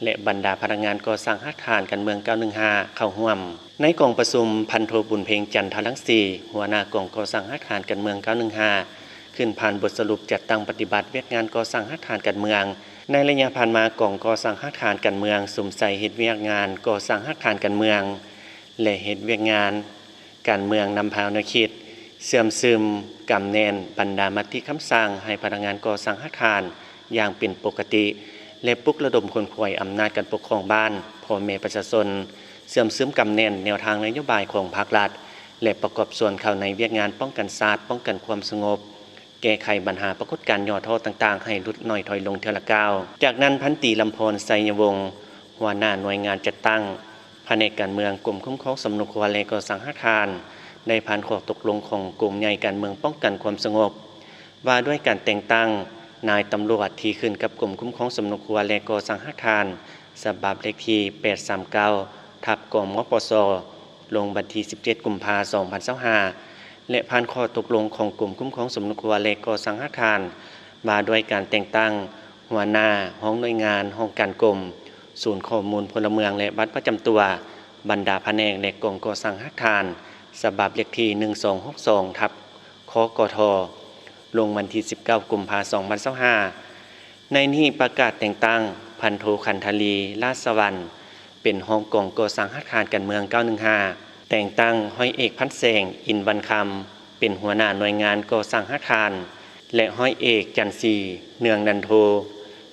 ແລະ ບັນດາພະນັກງານກໍ່ສ້າງຮາກຖານການເມືອງເກົ້າໜຶ່ງຫ້າເຂົ້າຮ່ວມ. ໃນກອງປະຊຸມ, ພັນໂທ ບຸນເພັງ ຈັນທະລັງສີ, ຫົວໜ້າກອງກໍ່ສ້າງຮາກຖານການເມືອງເກົ້າໜຶ່ງຫ້າ ຂຶ້ນຜ່ານບົດສະຫຼຸບຈັດຕັ້ງປະຕິບັດວຽກງານກໍ່ສ້າງຮາກຖານການເມືອງ. ໃນໄລຍະຜ່ານມາ, ກອງກໍ່ສ້າງຮາກຖານການເມືອງສຸມໃສ່ເຮັດວຽກງານກໍ່ສ້າງຮາກຖານການເມືອງ ແລະ ເຮັດວຽກງານການເມືອງນຳພາແນວຄິດ, ເຊື່ອມຊຶມ, ກຳແໜ້ນບັນດາມະຕິຄຳສັ່ງໃຫ້ພະນັກງານກໍ່ສ້າງຮາກຖານຢ່າງເປັນປົກກະຕິ ແລະ ປຸກລະດົມຂົນຂວາຍອຳນາດການປົກຄອງບ້ານ, ພໍ່ແມ່ປະຊາຊົນ, ເຊື່ອມຊຶມກຳແໜ້ນແນວທາງນະໂຍບາຍຂອງພາກລັດ ແລະ ປະກອບສ່ວນເຂົ້າໃນວຽກງານປ້ອງກັນຊາດ, ປ້ອງກັນຄວາມສະຫງົບ, ແກ້ໄຂບັນຫາປາກົດການຫຍໍ້ທໍ້ຕ່າງໆໃຫ້ຫຼຸດໜ້ອຍຖອຍລົງເທື່ອລະກ້າວ. ຈາກນັ້ນ ພັນຕີ ລຳພອນ ໄຊຍະວົງ, ຫົວໜ້າໜ່ວຍງານຈັດຕັ້ງພະແນກການເມືອງ ກົມຄຸ້ມຄອງສຳມະໂນຄົວ ແລະ ກໍ່ສ້າງຮາກຖານ ໄດ້ຜ່ານຂໍ້ຕົກລົງຂອງກົມໃຫຍ່ການເມືອງປ້ອງກັນຄວາມສະຫງົບ ວ່າດ້ວຍການແຕ່ງຕັ້ງນາຍຕຳຫຼວດທີ່ຂຶ້ນກັບກົມຄຸ້ມຄອງສຳມະໂນຄົວ ແລະ ກໍ່ສ້າງຮາກຖານ ສະບັບເລກທີແປດສາມເກົ້າ ທັບ ກມປສ ລົງວັນທີສິບເຈັດ ກຸມພາ ສອງພັນຊາວຫ້າ ແລະ ຜ່ານຂໍ້ຕົກລົງຂອງກົມຄຸ້ມຄອງສຳມະໂນຄົວ ແລະ ກໍ່ສ້າງຮາກຖານ ວ່າດ້ວຍການແຕ່ງຕັ້ງຫົວໜ້າຫ້ອງໜ່ວຍງານ, ຫ້ອງການກົມ, ສູນຂໍ້ມູນພົນລະເມືອງ ແລະ ບັດປະຈຳຕົວບັນດາພະແນກ ແລະ ກອງກໍ່ສ້າງຮາກຖານ ສະບັບເລກທີໜຶ່ງສອງຫົກສອງ ທັບ ຄກທ ລົງວັນທີສິບເກົ້າ ກຸມພາ ສອງພັນຊາວຫ້າ. ໃນນີ້ປະກາດແຕ່ງຕັ້ງ ພັນໂທ ຂັນທະລີ ລາດສະຫວັນ ເປັນຮອງກອງກໍ່ສ້າງຮາກຖານການເມືອງເກົ້າໜຶ່ງຫ້າ, ແຕ່ງຕັ້ງຮ້ອຍເອກ ພັນແສງ ອິນວັນຄຳ ເປັນຫົວໜ້າໜ່ວຍງານກໍ່ສ້າງຮາກຖານ ແລະ ຮ້ອຍເອກ ຈັນສີ ເນືອງນັນໂທ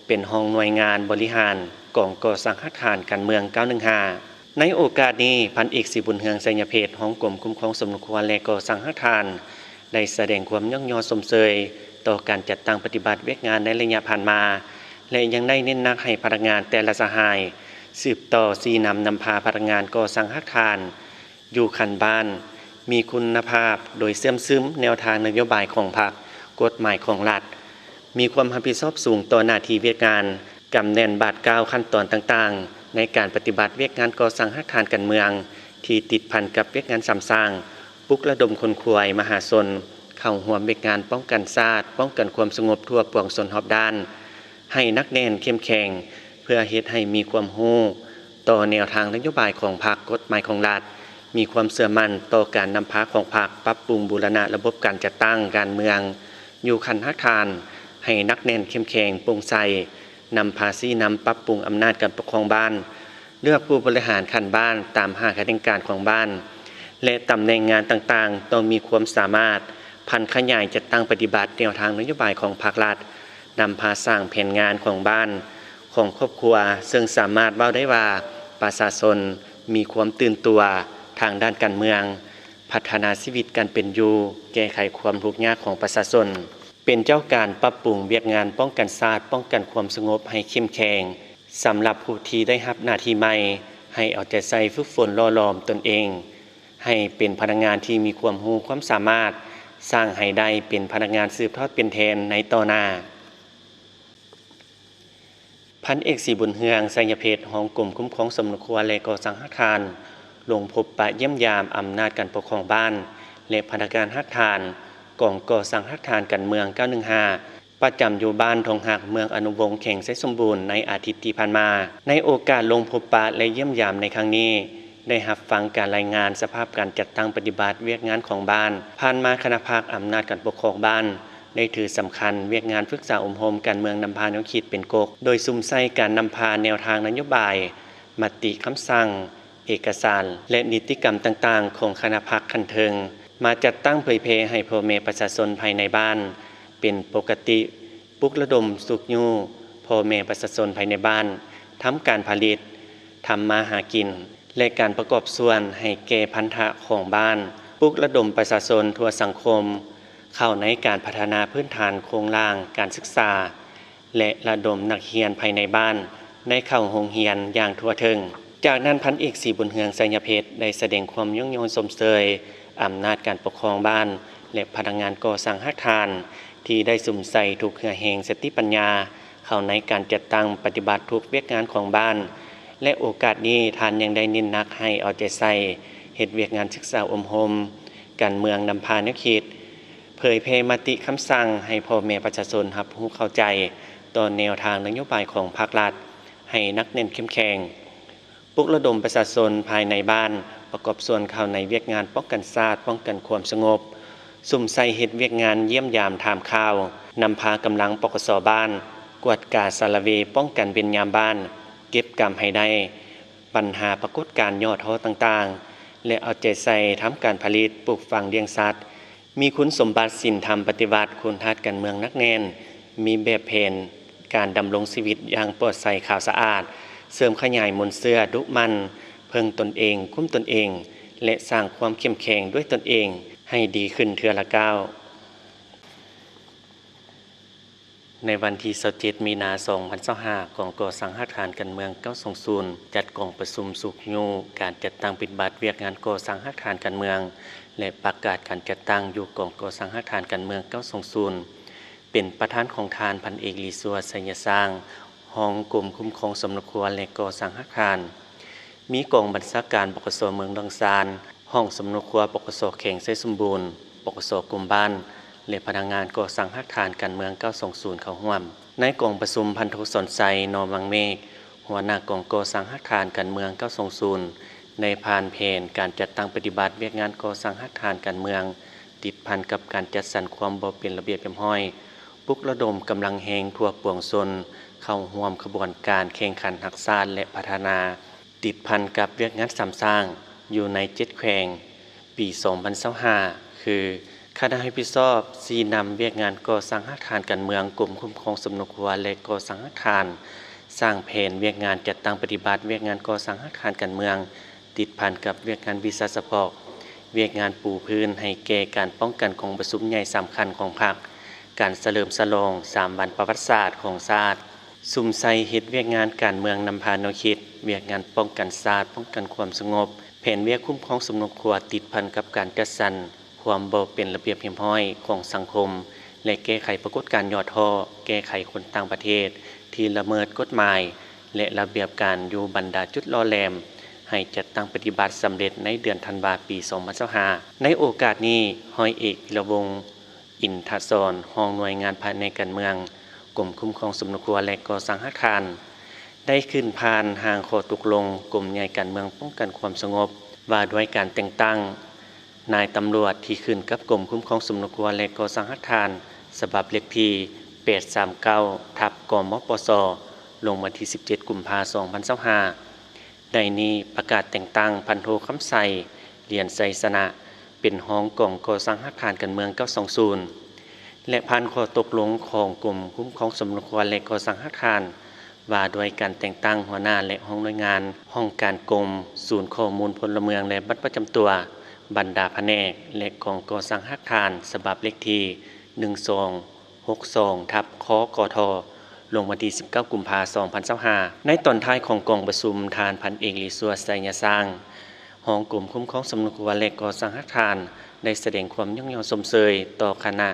ເປັນຮອງໜ່ວຍງານບໍລິຫານກອງກໍ່ສ້າງຮາກຖານການເມືອງເກົ້າໜຶ່ງຫ້າ. ໃນໂອກາດນີ້, ພັນເອກ ສີບຸນເຮືອງ ໄຊຍະເພັດ, ຮອງກົມຄຸ້ມຄອງສຳມະໂນຄົວ ແລະ ກໍ່ສ້າງຮາກຖານ ໄດ້ສະແດງຄວາມຍ້ອງຍໍຊົມເຊີຍຕໍ່ການຈັດຕັ້ງປະຕິບັດວຽກງານໃນໄລຍະຜ່ານມາ ແລະ ຍັງໄດ້ເນັ້ນໜັກໃຫ້ພະນັກງານແຕ່ລະສະຫາຍ ສືບຕໍ່ຊີ້ນຳນຳພາພະນັກງານກໍ່ສ້າງຮາກຖານ ຢູ່ຂັ້ນບ້ານ ມີຄຸນນະພາບ ໂດຍເຊື່ອມຊຶມແນວທາງນະໂຍບາຍຂອງພັກ, ກົດໝາຍຂອງລັດ, ມີຄວາມຮັບຜິດຊອບສູງຕໍ່ໜ້າທີ່ວຽກງານ, ກຳແໜ້ນບາດກ້າວຂັ້ນຕອນຕ່າງໆ ໃນການປະຕິບັດວຽກງານກໍ່ສ້າງຮາກຖານການເມືອງ ທີ່ຕິດພັນກັບວຽກງານສຳສ້າງ ປຸກລະດົມຂົນຂວາຍມະຫາຊົນເຂົ້າຮ່ວມວຽກງານປ້ອງກັນຊາດ, ປ້ອງກັນຄວາມສະຫງົບທົ່ວປວງຊົນຮອບດ້ານ ໃຫ້ໜັກແໜ້ນເຂັ້ມແຂງ ເພື່ອເຮັດໃຫ້ມີຄວາມຮູ້ຕໍ່ແນວທາງນະໂຍບາຍຂອງພັກ, ກົດໝາຍຂອງລັດ, ມີຄວາມເຊື່ອໝັ້ນຕໍ່ການນຳພາຂອງພັກ ປັບປຸງບູລະນະລະບົບການຈັດຕັ້ງການເມືອງຢູ່ຂັ້ນຮາກຖານ ໃຫ້ໜັກແໜ້ນເຂັ້ມແຂງ, ໂປ່ງໃສ, ນຳພາຊີ້ນຳປັບປຸງອຳນາດການປົກຄອງບ້ານ, ເລືອກຜູ້ບໍລິຫານຂັ້ນບ້ານຕາມຫ້າຂະແໜງການຂອງບ້ານ ແລະ ຕຳແໜ່ງງານຕ່າງໆ ຕ້ອງມີຄວາມສາມາດຜັນຂະຫຍາຍຈັດຕັ້ງປະຕິບັດແນວທາງນະໂຍບາຍຂອງພັກລັດ, ນຳພາສ້າງແຜນງານຂອງບ້ານ, ຂອງຄອບຄົວ, ເຊິ່ງສາມາດເວົ້າໄດ້ວ່າປະຊາຊົນມີຄວາມຕື່ນຕົວທາງດ້ານການເມືອງ, ພັດທະນາຊີວິດການເປັນຢູ່, ແກ້ໄຂຄວາມທຸກຍາກຂອງປະຊາຊົນ, ເປັນເຈົ້າການປັບປຸງວຽກງານປ້ອງກັນຊາດ, ປ້ອງກັນຄວາມສະຫງົບໃຫ້ເຂັ້ມແຂງ. ສຳລັບຜູ້ທີ່ໄດ້ຮັບໜ້າທີ່ໃໝ່, ໃຫ້ເອົາໃຈໃສ່ຝຶກຝົນຫຼໍ່ຫຼອມຕົນເອງ ໃຫ້ເປັນພະນັກງານທີ່ມີຄວາມຮູ້ຄວາມສາມາດ, ສ້າງໃຫ້ໄດ້ເປັນພະນັກງານສືບທອດເປັນແທນໃນຕໍ່ໜ້າ. ພັນເອກ ສີບຸນເຮືອງ ໄຊຍະເພັດ ຮອງກົມຄຸ້ມຄອງສຳນັກຄົວ ແລະ ກໍ່ສ້າງຮາກຖານ ລົງພົບປະຢ້ຽມຢາມອຳນາດການປົກຄອງບ້ານ ແລະ ພະນັກງານຮາກຖານ ກອງກໍ່ສ້າງຮາກຖານການເມືອງ ເກົ້າໜຶ່ງຫ້າ ປະຈຳຢູ່ບ້ານທົ່ງຮັກ ເມືອງອະນຸວົງ ແຂວງໄຊສົມບູນ ໃນອາທິດທີ່ຜ່ານມາ. ໃນໂອກາດລົງພົບປະ ແລະ ຢ້ຽມຢາມໃນຄັ້ງນີ້, ໄດ້ຮັບຟັງການລາຍງານສະພາບການຈັດຕັ້ງປະຕິບັດວຽກງານຂອງບ້ານ. ຜ່ານມາຄະນະພັກອຳນາດການປົກຄອງບ້ານ ໄດ້ຖືສຳຄັນວຽກງານປຶກສາອົບຮົມການເມືອງນຳພາແນວຄິດເປັນກົກ, ໂດຍສຸມໃສ່ການນຳພາແນວທາງນະໂຍບາຍ, ມະຕິຄຳສັ່ງ, ເອກະສານ ແລະ ນິຕິກຳຕ່າງໆຂອງຄະນະພັກຂັ້ນເທິງ ມາຈັດຕັ້ງເຜີຍແຜ່ໃຫ້ພໍ່ແມ່ປະຊາຊົນພາຍໃນບ້ານເປັນປົກກະຕິ, ປຸກລະດົມຊຸກຍູ້ພໍ່ແມ່ປະຊາຊົນພາຍໃນບ້ານ ທຳການຜະລິດ, ທຳມາຫາກິນ ແລະ ການປະກອບສ່ວນໃຫ້ແກ່ພັນທະຂອງບ້ານ, ປຸກລະດົມປະຊາຊົນທົ່ວສັງຄົມເຂົ້າໃນການພັດທະນາພື້ນຖານໂຄງລ່າງການສຶກສາ ແລະ ລະດົມນັກຮຽນພາຍໃນບ້ານໄດ້ເຂົ້າໂຮງຮຽນຢ່າງທົ່ວເຖິງ. ຈາກນັ້ນ ພັນເອກ ສີບຸນເຮືອງ ໄຊຍະເພັດ ໄດ້ສະແດງຄວາມຍົກຍ້ອງຊົມເຊີຍອຳນາດການປົກຄອງບ້ານ ແລະ ພະນັກງານກໍ່ສ້າງຮາກຖານ ທີ່ໄດ້ສຸມໃສ່ທຸກເຫື່ອແຮງສະຕິປັນຍາເຂົ້າໃນການຈັດຕັ້ງປະຕິບັດທຸກວຽກງານຂອງບ້ານ ແລະ ໂອກາດນີ້ທ່ານຍັງໄດ້ເນັ້ນໜັກໃຫ້ເອົາໃຈໃສ່ເຮັດວຽກງານສຶກສາອົບຮົມການເມືອງນຳພາແນວຄິດ, ເຜີຍແຜ່ມະຕິຄຳສັ່ງໃຫ້ພໍ່ແມ່ປະຊາຊົນຮັບຮູ້ເຂົ້າໃຈຕໍ່ແນວທາງນະໂຍບາຍຂອງພັກລັດໃຫ້ໜັກແໜ້ນເຂັ້ມແຂງ, ປຸກລະດົມປະຊາຊົນພາຍໃນບ້ານປະກອບສ່ວນເຂົ້າໃນວຽກງານປ້ອງກັນຊາດ, ປ້ອງກັນຄວາມສະຫງົບ, ສຸມໃສ່ເຮັດວຽກງານຢ້ຽມຢາມຖາມຂ່າວ, ນຳພາກຳລັງ ປກສ ບ້ານ ກວດກາສາລະເວປ້ອງກັນເວນຍາມບ້ານ, ເກັບກຳໃຫ້ໄດ້ບັນຫາປາກົດການຫຍໍ້ທໍ້ຕ່າງໆ ແລະ ເອົາໃຈໃສ່ທຳການຜະລິດ, ປູກຝັງ, ລ້ຽງສັດ, ມີຄຸນສົມບັດສິນທຳປະຕິວັດ, ຄຸນທາດການເມືອງໜັກແໜ້ນ, ມີແບບແຜນການດຳລົງຊີວິດຢ່າງປອດໃສ, ຂາວສະອາດ, ເສີມຂະຫຍາຍມູນເຊື້ອ, ດຸໝັ່ນເພິ່ງຕົນເອງ, ກຸ້ມຕົນເອງ ແລະ ສ້າງຄວາມເຂັ້ມແຂງດ້ວຍຕົນເອງໃຫ້ດີຂຶ້ນເທື່ອລະກ້າວ. ໃນວັນທີຊາວເຈັດ ມີນາ ສອງພັນຊາວຫ້າ ກອງກໍ່ສ້າງຮາກຖານການເມືອງ ເກົ້າສອງສູນ ຈັດກອງປະຊຸມຊຸກຍູ້ການຈັດຕັ້ງປະຕິບັດວຽກງານກໍ່ສ້າງຮາກຖານການເມືອງ ແລະ ປະກາດການຈັດຕັ້ງຢູ່ກອງກໍ່ສ້າງຮາກຖານການເມືອງ ເກົ້າສອງສູນ ເປັນປະທານຂອງທ່ານ ພັນເອກ ຫຼີຊວ ໄຊຍະສ້າງ ຮອງກົມຄຸ້ມຄອງສຳນັກຄົວ ແລະ ກໍ່ສ້າງຮາກຖານ, ມີກອງບັນຊາການ ປກສ ເມືອງດອນຊານ, ຫ້ອງສຳນັກຄົວ ປກສ ແຂວງໄຊສົມບູນ, ປກສ ກົມບ້ານ ແລະ ພະນັກງານກໍ່ສ້າງຮາກຖານການເມືອງ ເກົ້າສອງສູນ ເຂົ້າຮ່ວມ. ໃນກອງປະຊຸມ ພັນໂທ ສອນໄຊ ນໍມັງເມກ ຫົວໜ້າກອງກໍ່ສ້າງຮາກຖານການເມືອງ ເກົ້າສອງສູນ ໄດ້ຜ່ານແຜນການຈັດຕັ້ງປະຕິບັດວຽກງານກໍ່ສ້າງຮາກຖານການເມືອງ ຕິດພັນກັບການຈັດສັນຄວາມບໍ່ເປັນລະບຽບຮຽບຮ້ອຍ, ປຸກລະດົມກຳລັງແຮງທົ່ວປວງຊົນເຂົ້າຮ່ວມຂະບວນການແຂ່ງຂັນຮັກຊາດ ແລະ ພັດທະນາ ຕິດພັນກັບວຽກງານສາມສ້າງຢູ່ໃນເຈັດແຂວງ ປີສອງພັນຊາວຫ້າ ຄື ຄະນະຮັບຜິດຊອບຊີ້ນຳວຽກງານກໍ່ສ້າງຮາກຖານການເມືອງ, ກົມຄຸ້ມຄອງສຳນັກຄົວ ແລະ ກໍ່ສ້າງຮາກຖານ, ສ້າງແຜນວຽກງານ, ຈັດຕັ້ງປະຕິບັດວຽກງານກໍ່ສ້າງຮາກຖານການເມືອງ ຕິດພັນກັບວຽກງານວິຊາສະເພາະ, ວຽກງານປູພື້ນໃຫ້ແກ່ການປ້ອງກັນກອງປະຊຸມໃຫຍ່ສຳຄັນຂອງພັກ, ການສະເຫຼີມສະຫຼອງສາມວັນປະຫວັດສາດຂອງຊາດ, ສຸມໃສ່ເຮັດວຽກງານການເມືອງນຳພາແນວຄິດ, ວຽກງານປ້ອງກັນຊາດ, ປ້ອງກັນຄວາມສະຫງົບ, ແຜນວຽກຄຸ້ມຄອງສຳນັກຄົວ ຕິດພັນກັບການຈັດສັນຄວາມບໍ່ເປັນລະບຽບຮຽບຮ້ອຍຂອງສັງຄົມ ແລະ ແກ້ໄຂປາກົດການຫຍໍ້ທໍ້, ແກ້ໄຂຄົນຕ່າງປະເທດທີ່ລະເມີດກົດໝາຍ ແລະ ລະບຽບການຢູ່ບັນດາຈຸດຫຼໍ່ແຫຼມ ໃຫ້ຈັດຕັ້ງປະຕິບັດສຳເລັດໃນເດືອນທັນວາ ປີສອງພັນຊາວຫ້າ. ໃນໂອກາດນີ້, ຮ້ອຍເອກ ວິລະວົງ ອິນທະສອນ ຮອງໜ່ວຍງານພະແນກການເມືອງ ກົມຄຸ້ມຄອງສຳນວນຄົວ ແລະ ກໍ່ສ້າງຮາກຖານ ໄດ້ຂຶ້ນຜ່ານຮ່າງຂໍ້ຕົກລົງກົມໃຫຍ່ການເມືອງປ້ອງກັນຄວາມສະຫງົບ ວ່າດ້ວຍການແຕ່ງຕັ້ງນາຍຕຳຫຼວດທີ່ຂຶ້ນກັບກົມຄຸ້ມຄອງສຳນວນຄົວ ແລະ ກໍ່ສ້າງຮາກຖານ ສະບັບເລກທີ ແປດສາມເກົ້າ ທັບ ກມປສ ລົງວັນທີ ສິບເຈັດ ກຸມພາ ສອງພັນຊາວຫ້າ. ໃນນີ້ປະກາດແຕ່ງຕັ້ງ ພັນໂທ ຄຳໄຊ ຫຼຽນໄຊຊະນະ ເປັນຮອງກອງກໍ່ສ້າງຮາກຖານການເມືອງ ເກົ້າສອງສູນ ແລະ ຜ່ານຂໍ້ຕົກລົງຂອງກົມຄຸ້ມຄອງສຳນວນຄົວ ແລະ ກໍ່ສ້າງຮາກຖານ ວ່າດ້ວຍການແຕ່ງຕັ້ງຫົວໜ້າ ແລະ ຮອງໜ່ວຍງານ, ຫ້ອງການກົມ, ສູນຂໍ້ມູນພົນລະເມືອງ ແລະ ບັດປະຈຳຕົວ, ບັນດາພະແນກ ແລະ ກອງກໍ່ສ້າງຮາກຖານ ສະບັບເລກທີ ໜຶ່ງສອງ ຫົກສອງ ທັບ ຄກທ ລົງວັນທີ ສິບເກົ້າ ກຸມພາ ສອງພັນຊາວຫ້າ. ໃນຕອນທ້າຍຂອງກອງປະຊຸມ, ທ່ານ ພັນເອກ ລີຊວດ ໄຊຍະສ້າງ ຮອງກົມຄຸ້ມຄອງສຳນວນຄົວ ແລະ ກໍ່ສ້າງຮາກຖານ ໄດ້ສະແດງຄວາມຍ້ອງຍໍຊົມເຊີຍຕໍ່ຄະນະ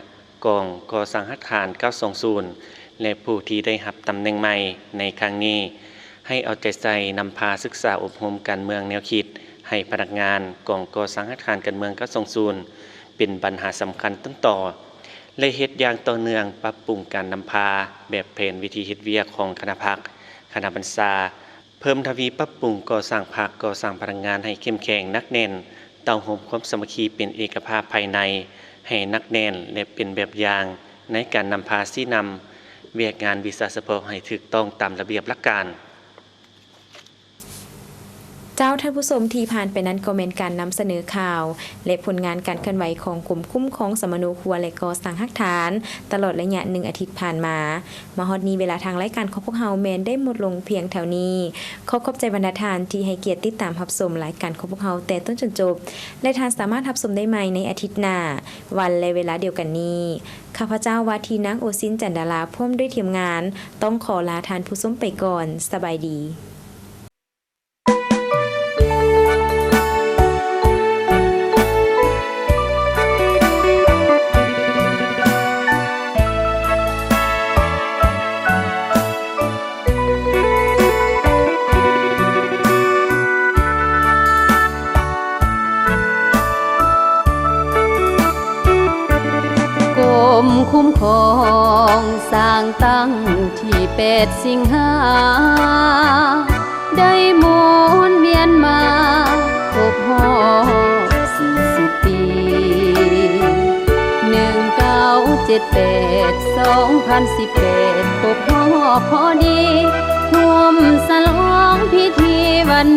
ກອງກໍ່ສ້າງຮາກຖານ ເກົ້າສອງສູນ ແລະ ຜູ້ທີ່ໄດ້ຮັບຕຳແໜ່ງໃໝ່ໃນຄັ້ງນີ້ ໃຫ້ເອົາໃຈໃສ່ນຳພາສຶກສາອົບຮົມການເມືອງແນວຄິດ ໃຫ້ພະນັກງານກອງກໍ່ສ້າງຮາກຖານການເມືອງ ເກົ້າສອງສູນ ເປັນບັນຫາສຳຄັນຕົ້ນຕໍ ແລະ ເຮັດຢ່າງຕໍ່ເນື່ອງ, ປັບປຸງການນຳພາແບບແຜນວິທີເຮັດວຽກຂອງຄະນະພັກ, ຄະນະບັນຊາ, ເພີ່ມທະວີປັບປຸງກໍ່ສ້າງພັກ, ກໍ່ສ້າງພະນັກງານໃຫ້ເຂັ້ມແຂງໜັກແໜ້ນ, ເຕົ້າໂຮມຄວາມສາມັກຄີເປັນເອກະພາບພາຍໃນໃຫ້ໜັກແໜ້ນ ແລະ ເປັນແບບຢ່າງໃນການນຳພາຊີ້ນຳວຽກງານວິຊາສະເພາະໃຫ້ຖືກຕ້ອງຕາມລະບຽບຫຼັກການ. ເຈົ້າ, ທ່ານຜູ້ຊົມ, ທີ່ຜ່ານໄປນັ້ນກໍແມ່ນການນຳສະເໜີຂ່າວ ແລະ ຜົນງານການເຄື່ອນໄຫວຂອງກົມຄຸ້ມຄອງສຳມະໂນຄົວ ແລະ ກໍ່ສ້າງຮາກຖານ ຕະຫຼອດໄລຍະໜຶ່ງອາທິດຜ່ານມາ. ມາຮອດນີ້ເວລາທາງລາຍການຂອງພວກເຮົາແມ່ນໄດ້ໝົດລົງພຽງເທົ່ານີ້. ຂໍຂອບໃຈບັນດາທ່ານທີ່ໃຫ້ກຽດຕິດຕາມຮັບຊົມລາຍການຂອງພວກເຮົາແຕ່ຕົ້ນຈົນຈົບ ແລະ ທ່ານສາມາດຮັບຊົມໄດ້ໃໝ່ໃນອາທິດໜ້າ ວັນ ແລະ ເວລາດຽວກັນນີ້. ຂ້າພະເຈົ້າ ວ່າທີ່ນາງ ໂອຊິນ ຈັນດາລາ ພ້ອມດ້ວຍທີມງານ ຕ້ອງຂໍລາທ່ານຜູ້ຊົມໄປກ່ອນ. ສະບາຍດີ. ກົມຄຸ້ມຄອງສ້າງຕັ້ງທີແປດສິງຫາ ໄດ້ໝູນວຽນມາຄົບຮອບສີ່ສິບປີ ໜຶ່ງເກົ້າເຈັດແປດ ສອງພັນສິບແປດ ຄົບຮອບພໍດີ ຮ່ວມສະຫຼອງພິທີວັນ